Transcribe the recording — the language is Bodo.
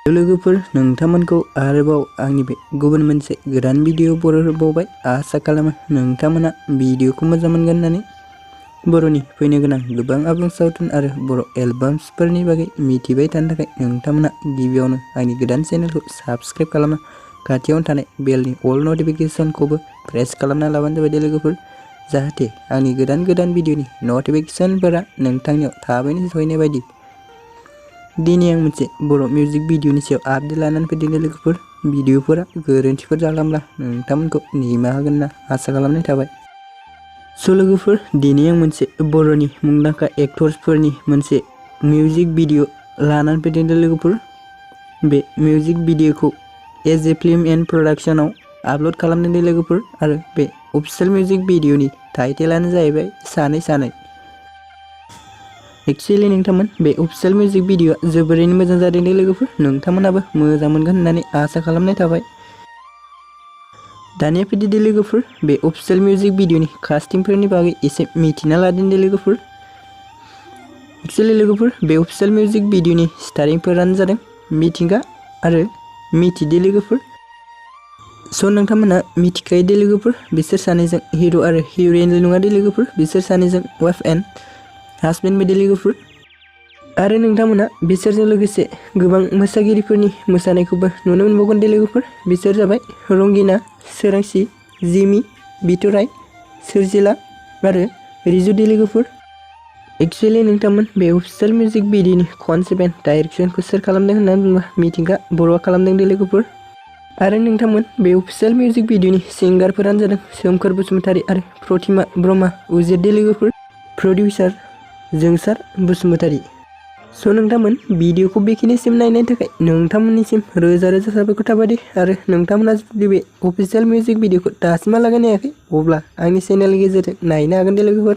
लोगोफोर नोंथांमोनखौ आरोबाव आंनि बे गुबुन मोनसे गोदान भिडिअ बरायबावबाय। आसा खालामो नोंथांमोना भिडिअखौ मोजां मोनगोन होननानै। बर'नि फैनो गोनां गोबां आबुं सावथुन आरो बर' एलबाम्सफोरनि बागै मिथिबाय थानो थाखाय नोंथांमोना गिबियावनो आंनि गोदान चेनेलखौ साबस्क्राइब खालामना खाथियावनो थानाय बेलनि अल नटिफिकेशनखौबो प्रेस खालामना लाबानो जाबाय लोगोफोर, जाहाथे आंनि गोदान भिडिअनि नटिफिकेशनफोरा नोंथांनियाव थाबैनो सहैनाय बायदि। दिनै आं मोनसे बर' मिउजिक भिडिअनि सायाव आपडेट लानानै फैदों लोगोफोर। भिडिअफोरा गोरोन्थिफोर जालांब्ला नोंथांमोनखौ निमाहा होगोन होनना आसा खालामनाय थाबाय। लोगोफोर दिनै आं मोनसे बर'नि मुंदांखा एक्टर्सफोरनि मोनसे मिउजिक भिडिअ लानानै फैदों लोगोफोर। बे मिउजिक भिडिअखौ एज ए फिल्म एन्ड प्रडाक्शनाव आपल'ड खालामदों लोगोफोर आरो बे अफिशियेल मिउजिक भिडिअनि टाइटेलानो जाहैबाय सानै सानै। एक्चुअली नोंथांमोन बे अफिशियेल मिउजिक भिडिअआ जोबोरैनो मोजां जादों लोगोफोर, नोंथांमोनाबो मोजां मोनगोन होननानै आसा खालामनाय थाबाय। दानिया फैदो लोगोफोर बे अफिशियेल मिउजिक भिडिअनि कास्टिंफोरनि बागै एसे मिथिना लादों लोगोफोर। एक्चुअली लोगोफोर बे अफिशियेल मिउजिक भिडिअनि स्टारिंफोरानो जादों मिथिंगा आरो मिथि लोगोफोर। नोंथांमोना मिथिखायो लोगोफोर, बिसोर सानैजों हिर' आरो हिर'इन नङा लोगोफोर, बिसोर सानैजों वाइफ एन्ड हासबेन्ड बायदि लोगोफोर। आरो नोंथांमोना बिसोरजों लोगोसे गोबां मोसागिरिफोरनि मोसानायखौबो नुनो मोनबावगोन लोगोफोर। बिसोर जाबाय रंगिना, सोरांसि, जिमि, बिथराय, सोरजिला आरो रिजु लोगोफोर। एक्चुअली नोंथांमोन बे अफिशियेल मिउजिक भिडिअनि कनसेप्ट एन्ड डाइरेक्सनखौ सोर खालामदों होननानै बुङोब्ला मिथिंगा बर'आ खालामदों लोगोफोर। आरो नोंथांमोन बे अफिशियेल मिउजिक भिडिअनि सिंगारफोरानो जादों सोमखोर बसुमतारी आरो प्रतिमा ब्रह्मा उजिर लोगोफोर। प्रडिउसार जोंसार बसुमतारी। नोंथांमोन भिडिअखौ बेखिनिसिम नायनायनि थाखाय नोंथांमोननिसिम रोजा रोजा साबायखर थाबाय। आरो नोंथांमोना जुदि बे अफिशियेल मिउजिक भिडिअखौ दासिमहालागै नायाखै अब्ला आंनि चेनेलनि गेजेरजों नायनो हागोन लोगोफोर।